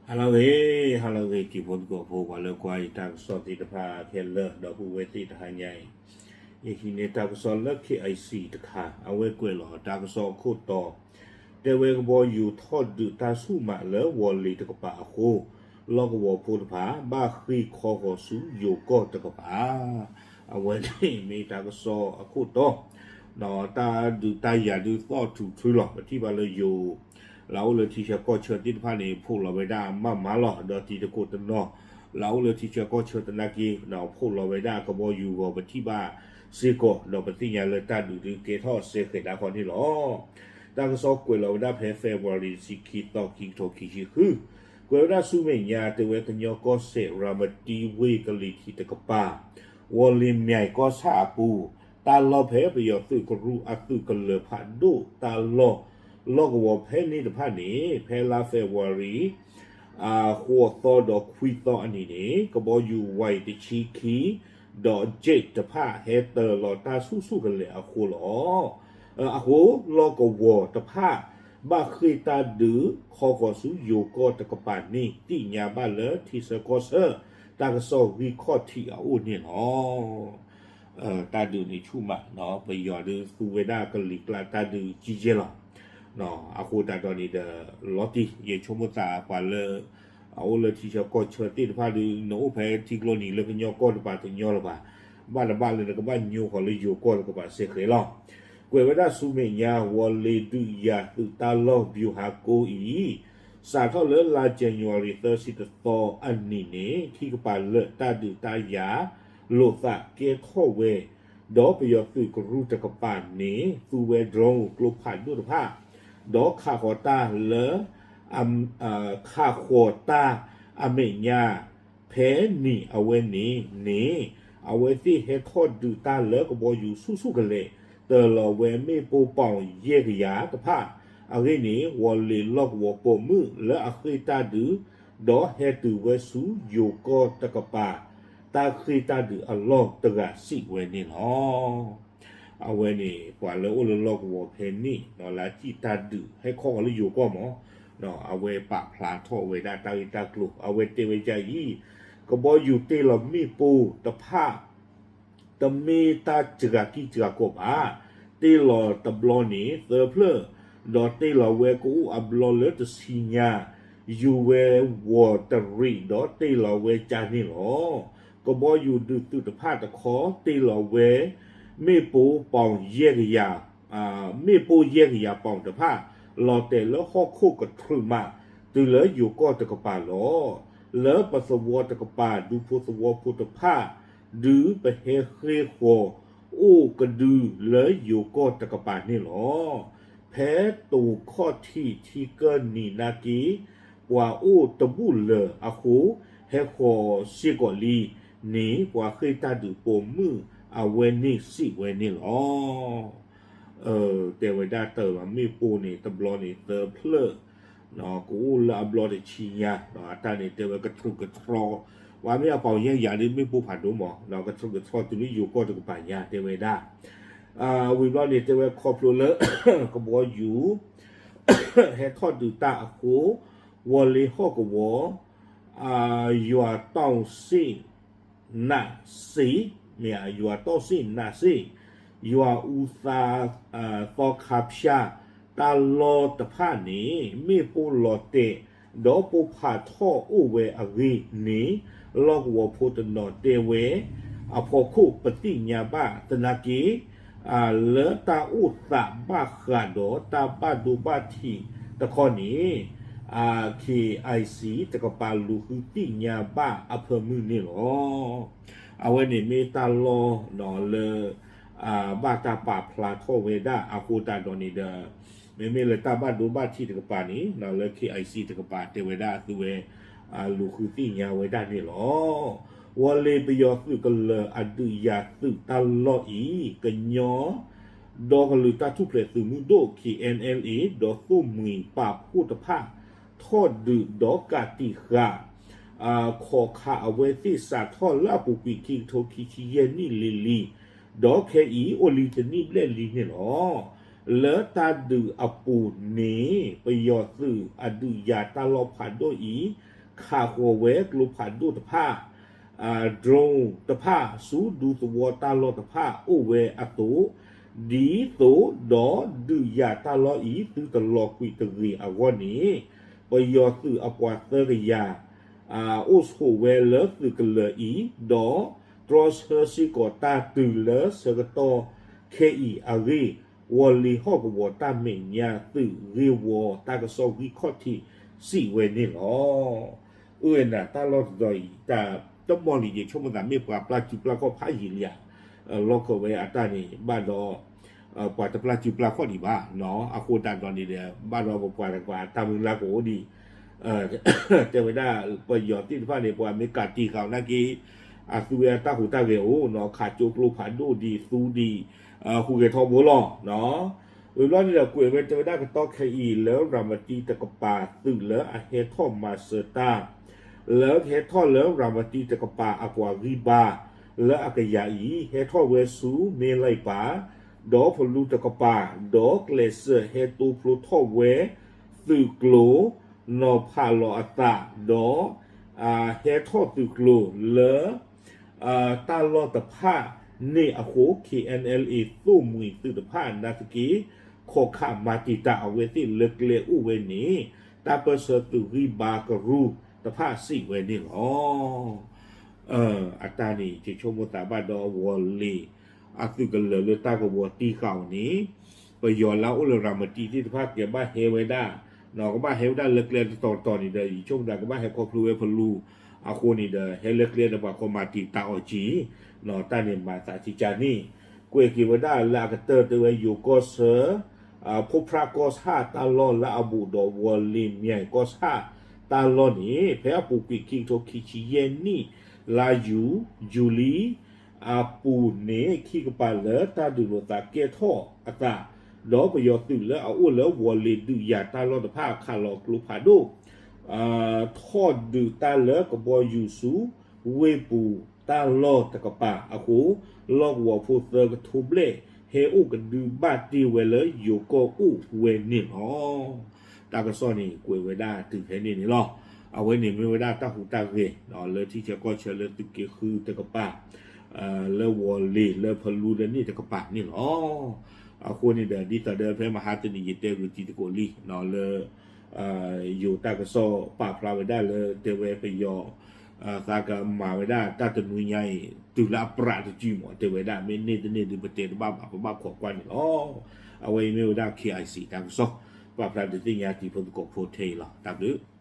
ဟါလၢအဂ့ၤ, ဟါလၢအဂ့ၤ တံၤဖိသကိးဖိ ပှၤလၢကွၢ်ယတၢ်ကစီၣ်သ့ၣ်တဖၣ်ခဲလၢာ် ဒီပုၢ်ဝဲၢ်သ့ၣ်တဟါညါအံၤ, ယဟံးန့ၢ်တၢ်ကစီၣ်လၢ K I C တခါ, အဝဲကွဲးလီၤတၢ်ကစီၣ်အခိၣ်တီ, တဲဝဲကဘီယူၤထီၣ်ဒုးတၢ်ဆူၣ်မးလၢဝီၤလ့ၤတကပၤအဃိ, လီၢ်ကဝီၤဖိတဖၣ် ဘၣ်ဃ့ၢ်ခီဃီၤဆူယိၤကီၢ်တကပၤ အဝဲန့ၣ်မ့ၢ်တၢ်ကစီၣ်အခိၣ်တီ, ဒီးတၢ်ဒုးတၢ်ယၤဒုးသီၣ်ထူၣ်ထူလီၤ. ပထံၣ်ဘၣ်လၢယိၤ လၢအအိၣ်လၢထံဆၢကီၢ်ဆၢသ့ၣ်တဖၣ်န့ၣ် ဖီၣ်လီၤဝဲဒၣ်မးမးလီၤ. ဒီးတံၤသကိးတနီၤ လၢအအိၣ်လၢထံဆၢကီၢ်ဆၢသနာ်က့ ဒီးဖီၣ်လီၤဝဲဒၣ်ကဘီယူၤဂီၤ ပထံၣ်ဘၣ်စ့ၢ်ကီး, ဒီးပသ့ၣ်ညါလၢတၢ်ဒုးဒုးကဲထီၣ် စဲဃဲးဒၣ်ဃီန့ၣ်လီၤ. တၢ်ကစီၣ်ကွဲးလီၤဝဲဒၣ်ဖဲ February တဆံခံသီ ခံကထိခံဆံဃု, ကွဲးဝဲဒၣ်ဆူမဲာ်ညါ တဲဝဲကညီကီၢ်စဲၣ် ရၤမတံဝ့ၢ်ကလံၤထံးတကပၤ ဝီၤလ့ၤမၠဲၤကီၢ်ဆၣ်အပူၤ, တၢ်လီၢ်ဖဲပယီၤသုးကရူၢ်အသုးကလၢၤဖးဒိၣ်တၢ်လီၢ်, လီၢ်ကဝီၤဖဲန့ၣ်တဖၣ်န့ၣ် ဖဲလါ February ဃိးသီဒီးခွံသီအနံၤန့ၣ် ကဘီယူၤ Y တဆံခံ ဒီး Jet တဖၣ်ဟဲတၢၤလီၤတၢ်ဆူၣ်ဆူၣ်ကလဲာ်အဃိလီၤ. အဃိ လီၢ်ကဝီၤတဖၣ် ဘၣ်ဃ့ၢ်တၢ်ဒုးခီဃီၤဆူယိၤကီၢ်တကပၤန့ၣ် သ့ၣ်ညါဘၣ်လၢထံဆၢကီၢ်ဆၢ တၢ်ကစီၣ်ဂံၢ်ခီၣ်ထံးအအိၣ်န့ၣ်လီၤ. တၢ်ဒုးန့ၣ်ဆူၣ်မး, ပယီၤဒုးသူဝဲဒၣ်ကလံၤကျါတၢ်ဒုးကံကဲလီၤ. အဃိသတးဒီးန့ၣ်ဒီး လီၤတံၢ် ယဆိကမိၣ်သးပှၤလၢ အအိၣ်လၢထံဆၢကီၢ်ဆၢသ့ၣ်တဖၣ်ဒုး နအိၣ်ဖဲထံကျိနံၤလၢကညီကီၢ်တကပၤတညီလၢၤဘၣ်, ဘၣ်တဘၣ်လၢနကဘၣ်ညိကွံာ်လၢယိၤကီၢ်တကပၤစဲဃဲးလီၤ. ကွဲးဝဲဒၣ်ဆူမဲာ်ညါ ဝီၤလ့ၤဒုးယၤသုးတၢ်လီၢ် ဗျူဟာကုန်း အံၤ စးထီၣ်လၢလါ January သၢဆံတသီအနံၤန့ၣ် ခံကပၤလၢာ်တၢ်ဒုးတၢ်ယၤ လိာ်သးကဲထီၣ်ဝဲ, ဒီးပယီၤသုးကရူၢ်တကပၤန့ၣ် သူဝဲ drone ကျိဖးဒိၣ်တဖၣ်, ဒီးခးဃီၤတၢ်လၢ ခးဃီၤတၢ်အမဲာ်ညါ ဖဲန့ၣ်အဝဲန့ၣ်န့ၣ် အဝဲသ့ၣ်ဟဲထီၣ်ဒုးတၢ်လၢကဘီယူၤဆူၣ်ဆူၣ်ကလဲာ် တၢၤလီၤဝဲမ့ၣ်ပိၢ်ပီၣ်ယဲၢ်ကယၤတဖၣ်, အဂ့ၢ်န့ၣ် ဝီၤလ့ၤလီၢ်ကဝီၤပိာ်မုၣ်လၢအဃ့ၢ်တၢ်ဒုး ဒီးဟဲတုၤဝဲဆူယိၤကီၢ်တကပၤ တၢ်ဃ့ၢ်တၢ်ဒုးအလီၢ်တဂၤစံးဝဲန့ၣ်လီၤ. အဝဲန့ၣ် ပှၤလၢအိၣ်လၢလီၢ်ကဝီၤဖဲန့ၣ် လၢအစံၣ်တၢ်ဒုးဟဲခီဃီၤလၢယိၤကီၢ်မး, အဝဲပာ်ဖျါထီၣ်ဝဲဒၣ်တၢ်ဂ့ၢ်တၢ်ကျိၤ အဝဲတဲဝဲဒ်အံၤ, ကဘီယူၤတ့ၢ်လီၤမ့ၣ်ပိၢ်တဖၣ် တမ့ၢ်တၢ်စှၤကံၢ်စှၤကီၢ်ဘၣ်, တ့ၢ်လီၤတဘျီန့ၣ်သၢဖျၢၣ်, ဒီးတ့ၢ်လီၤဝဲကအိၣ်အဘျီလၢတဆံညါ, ယူၤဝဲဝီၤတရံးဒီးတ့ၢ်လီၤဝဲကန့ၣ်လီၤ. ကဘီယူၤဒုးသုးတဖၣ်တခီ တ့ၢ်လီၤဝဲ မ့ၣ်ပိၢ်ပီၣ်ယဲၢ်ကယၤ မ့ၣ်ပိၢ်ယဲၢ်ကယၤပီၣ်တဖၣ် လီၤတဲာ်လၢဟီၣ်ခိၣ်ကထြူးမး တုၤလၢယိၤကီၢ်တကပၤလီၤ. လၢပသဝီတကပၤ ဒူဖိသဝီဖိတဖၣ် ဒုးပဟဲဃ့ၢ်ဃီၤ အိၣ်ကဒုလၢယိၤကီၢ်တကပၤန့ၣ်လီၤ. ဖဲတိၤခီၣ်ထံးထံကၢၢ်နံၤနာ်က့ ပှၤအိၣ်တဘူၣ်လၢၤအဃိ ဟဲဃီၤစ့ၢ်ကီးလံန့ၣ် ပှၤဃ့ၢ်တၢ်ဒုးပိာ်မုၣ်အဝဲန့ၣ်စံးဝဲန့ၣ်လီၤ. တဲဝဲဒၣ်တၢ်လီၤမ့ၣ်ပိၢ်န့ၣ် တဘျီန့ၣ်သၢဖျၢၣ်, ကအိၣ်လၢအဘျီတဆံညါ, အတၢ်န့ၣ်တဲဝဲကထြူးကထြီ, ပှၤမ့ၢ်အပီၣ်ယဲၢ်ကယၤဒ်မ့ၣ်ပိၢ်ဖးဒိၣ်မး, ဒီးကထြူးကထြီတုၤလၢယိၤကီၢ်တကပၤညါ တဲဝဲဒၣ် ဝံၤဘျီန့ၣ် တဲဝဲခီဖျိလၢ ကဘီယူၤ ဟဲထီၣ်ဒုးတၢ်အဃိ, ဝီၤလ့ၤဟီၣ်ကဝီၤ ယွၤတီၢ်စ့ၣ် နးစ့ၣ်, မ့ၢ်ယွၤတီၢ်စ့ၣ်နးစ့ၣ်, ယွၤအူသါ သီခါဖၠၣ် တၢ်လီၢ်တဖၣ်န့ၣ် မ့ၣ်ပိၢ်လီၤတဲာ် ဒီးပိၢ်ဖးထီၣ်အိၣ်ဝဲအဂ့ၢ်န့ၣ် လီၢ်ကဝီၤဖိတနီၤတဲဝဲ အဖီခိၣ်ပသ့ၣ်ညါဘၣ်သနာ်က့ လၢတၢ်အိၣ်သးဘၣ်ဃးဒီးတၢ်ဘၣ်ဒိဘၣ်ထံးတခီန့ၣ် KIC တကပၤလူၤဃုသ့ၣ်ညါဘၣ်အဖၢမုၢ်န့ၣ်လီၤ. အဝဲန့ၣ်မ့ၢ်တၢ်လီၢ်လၢ ဘၣ်တၢ်ပာ်ဖျါထီၣ်ဝဲဒၣ်အဃိသတးဒီးန့ၣ်ဒီး မ့မ့ၢ်လၢတၢ်ဘၣ်ဒိဘၣ်ထံးတကပၤန့ၣ် လၢ KIC တကပၤတဲဝဲဒၣ်အသုဝဲ လူၤဃုသ့ၣ်ညါဝဲဒၣ်န့ၣ်လီၤ. ဝီၤလ့ၤပယီၤသုးကလၢၤအဒုးယၤသုးတၢ်လီၢ်အံၤ ကညီ ဒီကလုာ်တၢ်ထူၣ်ဖျဲးသုးမုၢ်ဒိၣ် KNLA ဒီးသိၣ်မှံၤပာ်ဖှိၣ်တဖၣ် ထီၣ်ဒုးဒီးကးတံာ်ဃာ် ခီၣ်ခါအဝဲသ့ၣ်စးထီၣ်လၢအပူၤကွံာ်ခံကထိခံဆံယဲၢ်နံၣ်လံၤလံၤ, ဒီးခဲအံၤအိၣ်လံတနံၣ်ဘျဲၣ်လံန့ၣ်လီၤ. လၢတၢ်ဒုးအပူၤန့ၣ် ပယီၤသုးအဒုးယၤတၢ်လီၢ်ဖးဒိၣ်အံၤ ခးဃီၤဝဲကျိဖးဒိၣ်တဖၣ် drone တဖၣ် ဆူဒူသဝီတၢ်လီၢ်တဖၣ်အိၣ်ဝဲအသိး, ဒ်သိးဒီးဒုးယၤတၢ်လီၢ်အံၤ သုတလီၤကွံာ်တဂ့ၤအဂီၢ်န့ၣ်, ပယီၤသုးအပှၤသၢကယၤ အိၣ်ဆိးဝဲလၢသုးကလၢၤအံၤ, ဒီးတြီဆၢစ့ၢ်ကီးတၢ်တုၤလၢဆၢကတီၢ်ခဲအံၤအဂ့ၢ်, ဝီၤလ့ၤဟီၣ်ကဝီၤတၢ်မဲာ်ညါသုးဂ့ၢ်ဝီတၢ်ကစီၣ်ဂံၢ်ခီၣ်ထံးစံးဝဲန့ၣ်လီၤ. အၢနၤ တၢ်လီၢ်တတီၤအံၤ တၢ်တမီၢ်လံ ယဆိကမိၣ်သးမ့ၢ်ပှၤပျၢ်စုပျၢ်ခီၣ်ဖးယံာ်လံဧါ, လီၢ်ခၢၣ်ဝဲအတၢ်န့ၣ် ဘၣ်ဒီး ပှၤတပျၢ်စုပျၢ်ခီၣ်ဒံးဘၣ်, အဃိသတးဒီးန့ၣ်ဒီး ဘၣ်ဒီးပပှၤတကပၤတၢ်မုၢ်လၢ်ကအိၣ်ဒံး, တဲဝဲဒၣ် ပယီၤသ့ၣ်တဖၣ်န့ၣ် ပှၤမ့ၢ်ကးတံာ်ဃာ်နာ်က့ အသူဝဲအတၢ်ဟူးတၢ်ဂဲၤအိၣ်နီၤ, ခးကၠိကျိဖးဒိၣ်ဒံးသူဒံး ဟူးဂဲၤထီဘိလီၤ. ဝံၤဘျီန့ၣ်ဒီး ကွဲးဝဲတဲဝဲဒၣ်ကတီၢ်ခဲအံၤ လၢရၤမတံတကပၤသုးလၢအဟဲထီၣ်မၤစၢၤတၢ် လၢကဟဲထီၣ်လၢရၤမတံတကပၤအပှၤဂံၢ်ဘါ လၢအကယၤအံၤ ဟဲထီၣ်ဝဲဆူမ့လံပၢ် ဒီဖလူတကပၤ ဒီကျဲးစၢးဟဲတိဖျိထီၣ်ဝဲသုးကျိၤ နီၤဖးလီၤအသး ဒီး ဟဲထီၣ်သုးကျိၤလၢ တၢ်လီၢ်တဖၣ်န့ၣ်အဃိ K N L A သိၣ်မှံၤသုးတဖၣ်နာ်သက့ ခိးခးမၤတံာ်တာ်အဝဲသ့ၣ်လၢကျဲအိၣ်ဝဲန့ၣ် တၢ်ပၢၢ်ဆၢသုးဂံၢ်ဘါကရူၢ်တဖၣ်စံးဝဲန့ၣ်လီၤ. အတၢ်န့ၣ် ယဆိကမိၣ်သးဘၣ်ဒီးဝီၤလ့ၤ အသုးကလၢၤလၢတၢ်ကဝီၤတံာ်ဃာ်အီၤန့ၣ် ပယီၤလၢအအိၣ်လၢရၤမတံသ့ၣ်တဖၣ်ကဘၣ်ဟဲဝဲဒၣ်, ကဘၣ်ဟဲဝဲဒၣ်လၢကျဲတတီၤတတီၤန့ၣ်ဒီး ယဆိကမိၣ်သးကဘၣ်ဟဲခီဖျိဝဲဖလူ အဃိန့ၣ်ဒီး ဟဲလၢကျဲဒီးပှၤခိးမၤတံာ်တာ်အီၤကံ တၢ်န့ၣ်မၤသးကကါန့ၣ် ကွဲးက့ၤဝဲဒၣ်လၢအကတၢၢ်တဲဝဲယိၤကီၢ်ဆၢ ဖိဖြးကီၢ်ဆၣ်တၢ်လီၢ်လၢအဘူးဒီးဝီၤလ့ၤမၠဲၣ်ကီၢ်ဆၣ်တၢ်လီၢ်န့ၣ် ဖဲအပူၤကွံာ်ခံကထိခံဆံယဲၢ်နံၣ် လါယူၤ ယူလံ အပူၤန့ၣ် ခံကပၤလၢတၢ်ဒုးလိာ်သးကဲထီၣ်အသး ဒီးပယီၤသုးလၢအအိၣ်လၢဝီၤလ့ၤဒုးယၤတၢ်လီၢ်တဖၣ်ခးလီၤကျိဖးဒိၣ် ထီၣ်ဒုးတၢ်လၢကဘီယူၤဆူ ဝ့ၢ်ပူၤတၢ်လီၢ်တကပၤအဃိ လီၢ်ကဝီၤဖိသၢကထိဘျဲၣ် ဟဲအိၣ်ကဒုဘၣ်တ့ၢ်ဝဲလၢယိၤကီၢ်အိၣ်ဝဲန့ၣ်လီၤ. တၢ်ကစီၣ်န့ၣ် ကွဲးဝဲဒၣ်တုၤဖဲန့ၣ်န့ၣ်လီၤ. အဝဲန့ၣ်မ့ၢ်ဝဲဒၣ်တၢ်ဟူးတၢ်ဂဲၤ လၢထံဆၢကီၢ်ဆၢလၢသုးက့ဃုတကပၤ လၢဝီၤလ့ၤလၢဖလူလၢန့ၣ်တကပၤန့ၣ်လီၤ. အဃိန့ၣ်ဒီး ဒ်သိးဒီးဖဲမဟါတနံၤယတဲဂုာ်တံၤသကိးလံ လၢ ယိၤတၢ်ကစီၣ်ပာ်ဖျါဝဲဒၣ်လၢတဲဝဲပယီၤ သးကမၤဝဲဒၣ်တၢ်တနွံညါအံၤ တုၤလၢအပြးတစုမး တဲဝဲဒၣ် မ့ၢ်န့ၢ်တန့ၢ်ဒုးပတဲတဘၣ်ဘၣ် ပဘၣ်ခိးကွၢ်န့ၣ်လီၤ. အဝဲအံၤမ့ၢ်ဝဲဒၣ် K I C တၢ်ကစီၣ် ပာ်ဖျါဒုးသ့ၣ်ညါတံၤဖိသကိးဖိထဲအံၤလီၤ. တၢ်ဘျုး